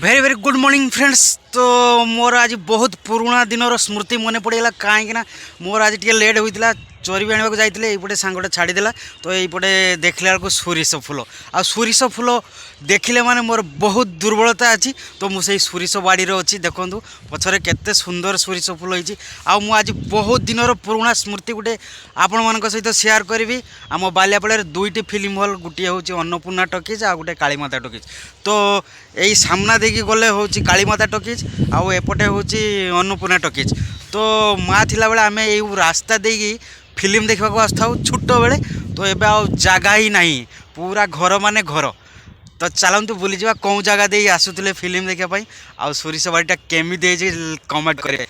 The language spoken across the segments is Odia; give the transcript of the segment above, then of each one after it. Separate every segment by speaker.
Speaker 1: Very very good morning, friends. ତ ମୋର ଆଜି ବହୁତ ପୁରୁଣା ଦିନର ସ୍ମୃତି ମନେ ପଡ଼ିଗଲା, କାହିଁକିନା ମୋର ଆଜି ଟିକେ ଲେଟ୍ ହୋଇଥିଲା। ଚରିବି ଆଣିବାକୁ ଯାଇଥିଲେ, ଏଇପଟେ ସାଙ୍ଗଟା ଛାଡ଼ିଦେଲା। ତ ଏଇପଟେ ଦେଖିଲା ବେଳକୁ ସୋରିଷ ଫୁଲ, ଆଉ ସୋରିଷ ଫୁଲ ଦେଖିଲେ ମାନେ ମୋର ବହୁତ ଦୁର୍ବଳତା ଅଛି। ତ ମୁଁ ସେଇ ସୋରିଷ ବାଡ଼ିରେ ଅଛି। ଦେଖନ୍ତୁ, ପଛରେ କେତେ ସୁନ୍ଦର ସୋରିଷ ଫୁଲ ହେଇଛି। ଆଉ ମୁଁ ଆଜି ବହୁତ ଦିନର ପୁରୁଣା ସ୍ମୃତି ଗୋଟେ ଆପଣମାନଙ୍କ ସହିତ ସେୟାର କରିବି। ଆମ ବାଲିଆପାଳରେ ଦୁଇଟି ଫିଲ୍ମ ହଲ୍, ଗୋଟିଏ ହେଉଛି ଅନ୍ନପୂର୍ଣ୍ଣା ଟକିଜ୍ ଆଉ ଗୋଟେ କାଳୀମାତା ଟକିଜ୍। ତ ଏଇ ସାମ୍ନା ଦେଇକି ଗଲେ ହେଉଛି କାଳୀମାତା ଟକିଜ୍ ଆଉ ଏପଟେ ହେଉଛି ଅନ୍ନପୂର୍ଣ୍ଣା ଟକିଜ୍। ତ ମା ଥିଲାବେଳେ ଆମେ ଏଇ ରାସ୍ତା ଦେଇକି ଫିଲ୍ମ ଦେଖିବାକୁ ଆସୁଥାଉ ଛୋଟବେଳେ। ତ ଏବେ ଆଉ ଜାଗା ହିଁ ନାହିଁ, ପୁରା ଘର ମାନେ ଘର। ତ ଚାଲନ୍ତୁ ବୁଲିଯିବା, କେଉଁ ଜାଗା ଦେଇ ଆସୁଥିଲେ ଫିଲ୍ମ ଦେଖିବା ପାଇଁ ଆଉ ସୋରିଷ ବାଡ଼ିଟା କେମିତି ହେଇଛି, କମେଣ୍ଟ କରିବେ।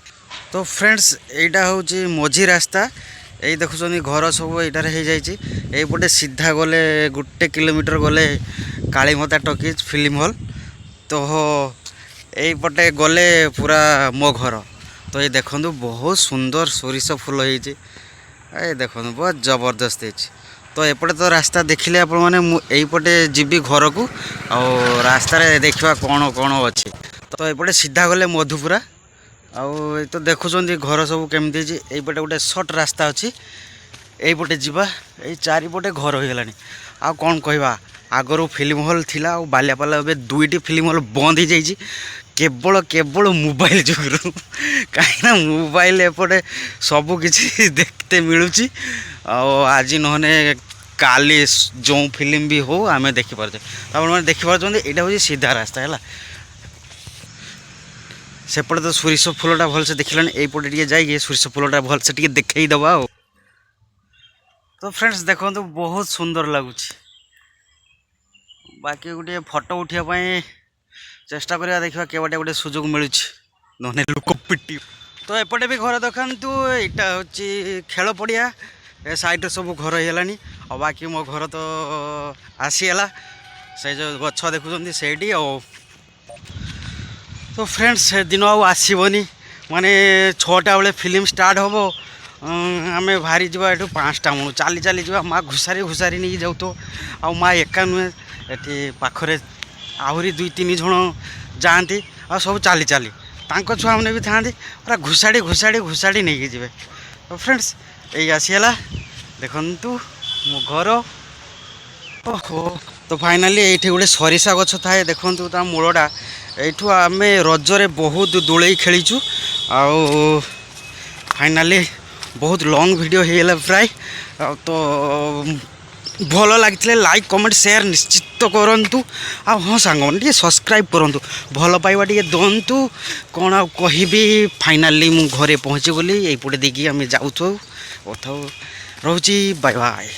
Speaker 1: ତ ଫ୍ରେଣ୍ଡସ୍, ଏଇଟା ହେଉଛି ମଝି ରାସ୍ତା। ଏଇ ଦେଖୁଛନ୍ତି, ଘର ସବୁ ଏଇଟାରେ ହେଇଯାଇଛି। ଏଇପଟେ ସିଧା ଗଲେ, 1 କିଲୋମିଟର ଗଲେ କାଳୀମାତା ଟକିଜ୍ ଫିଲ୍ମ ହଲ୍। ତ ଏଇପଟେ ଗଲେ ପୁରା ମୋ ଘର। ତ ଏଇ ଦେଖନ୍ତୁ, ବହୁତ ସୁନ୍ଦର ସୋରିଷ ଫୁଲ ହେଇଛି। ଏଇ ଦେଖନ୍ତୁ, ବହୁତ ଜବରଦସ୍ତ ହେଇଛି। ତ ଏପଟେ ତ ରାସ୍ତା ଦେଖିଲେ ଆପଣମାନେ। ମୁଁ ଏଇପଟେ ଯିବି ଘରକୁ ଆଉ ରାସ୍ତାରେ ଦେଖିବା କ'ଣ କ'ଣ ଅଛି। ତ ଏପଟେ ସିଧା ଗଲେ ମଧୁପୁରା। ଆଉ ଏଇ ତ ଦେଖୁଛନ୍ତି, ଘର ସବୁ କେମିତି ହେଇଛି। ଏଇପଟେ ଗୋଟେ ସର୍ଟ ରାସ୍ତା ଅଛି, ଏଇପଟେ ଯିବା। ଏଇ ଚାରିପଟେ ଘର ହେଇଗଲାଣି। ଆଉ କ'ଣ କହିବା, ଆଗରୁ ଫିଲ୍ମ ହଲ୍ ଥିଲା ଆଉ ବାଲିଆପାଲା ଏବେ ଦୁଇଟି ଫିଲ୍ମ ହଲ୍ ବନ୍ଦ ହେଇଯାଇଛି, କେବଳ କେବଳ ମୋବାଇଲ ଯୋଗୁରୁ। କାହିଁକିନା ମୋବାଇଲ ଏପଟେ ସବୁ କିଛି ଦେଖିତେ ମିଳୁଛି ଆଉ ଆଜି ନହେଲେ କାଲି ଯେଉଁ ଫିଲ୍ମ ବି ହଉ, ଆମେ ଦେଖିପାରୁଛେ। ତ ଆପଣମାନେ ଦେଖିପାରୁଛନ୍ତି, ଏଇଟା ହେଉଛି ସିଧା ରାସ୍ତା ହେଲା। ସେପଟେ ତ ସୋରିଷ ଫୁଲଟା ଭଲସେ ଦେଖିଲାଣି, ଏଇପଟେ ଟିକେ ଯାଇକି ସୋରିଷ ଫୁଲଟା ଭଲସେ ଟିକେ ଦେଖେଇ ଦେବା। ଆଉ ତ ଫ୍ରେଣ୍ଡସ୍, ଦେଖନ୍ତୁ, ବହୁତ ସୁନ୍ଦର ଲାଗୁଛି। ବାକି ଗୋଟିଏ ଫଟୋ ଉଠିବା ପାଇଁ ଚେଷ୍ଟା କରିବା, ଦେଖିବା କେବାଟେ ଗୋଟେ ସୁଯୋଗ ମିଳୁଛି, ନହେଲେ ଲୋକ ପିଟି। ତ ଏପଟେ ବି ଘର ଦେଖନ୍ତୁ। ଏଇଟା ହେଉଛି ଖେଳ ପଡ଼ିଆ। ଏ ସାଇଡ଼୍ରେ ସବୁ ଘର ହେଇଗଲାଣି। ଆଉ ବାକି ମୋ ଘର ତ ଆସିଗଲା, ସେ ଯେଉଁ ଗଛ ଦେଖୁଛନ୍ତି ସେଇଠି। ଆଉ ତ ଫ୍ରେଣ୍ଡସ୍, ସେଦିନ ଆଉ ଆସିବନି। ମାନେ 6ଟା ବେଳେ ଫିଲ୍ମ ଷ୍ଟାର୍ଟ ହେବ, ଆମେ ବାହାରି ଯିବା ଏଠୁ 5ଟା ବେଳୁ, ଚାଲି ଚାଲି ଯିବା। ମା ଘୁଷାରି ଘୁଷାରି ନେଇକି ଯାଉଥିବ। ଆଉ ମା ଏକା ନୁହେଁ, ଏଠି ପାଖରେ ଆହୁରି ଦୁଇ ତିନି ଜଣ ଯାଆନ୍ତି। ଆଉ ସବୁ ଚାଲି ଚାଲି, ତାଙ୍କ ଛୁଆମାନେ ବି ଥାଆନ୍ତି, ପୁରା ଘୁଷାଡ଼ି ଘୁଷାଡ଼ି ଘୁଷାଡ଼ି ନେଇକି ଯିବେ। ତ ଫ୍ରେଣ୍ଡସ୍, ଏଇ ଆସିଗଲା, ଦେଖନ୍ତୁ ମୋ ଘର। ଓହୋ, ତ ଫାଇନାଲି ଏଇଠି ଗୋଟେ ସରିଷା ଗଛ ଥାଏ। ଦେଖନ୍ତୁ ତା ମୂଳଟା। ଏଇଠୁ ଆମେ ରଜରେ ବହୁତ ଦୋଳେଇ ଖେଳିଛୁ। ଆଉ ଫାଇନାଲି ବହୁତ ଲଙ୍ଗ୍ ଭିଡ଼ିଓ ହେଇଗଲା ପ୍ରାୟ। ଆଉ ତ ଭଲ ଲାଗିଥିଲେ ଲାଇକ୍, କମେଣ୍ଟ, ସେୟାର ନିଶ୍ଚିତ କରନ୍ତୁ। ଆଉ ହଁ ସାଙ୍ଗମାନେ, ଟିକେ ସବସ୍କ୍ରାଇବ୍ କରନ୍ତୁ, ଭଲ ପାଇବା ଟିକେ ଦିଅନ୍ତୁ। କ'ଣ ଆଉ କହିବି, ଫାଇନାଲି ମୁଁ ଘରେ ପହଞ୍ଚିଗଲି। ଏଇପଟେ ଦେଇକି ଆମେ ଯାଉଥାଉ। ରହୁଛି, ବାଏ ବାଏ।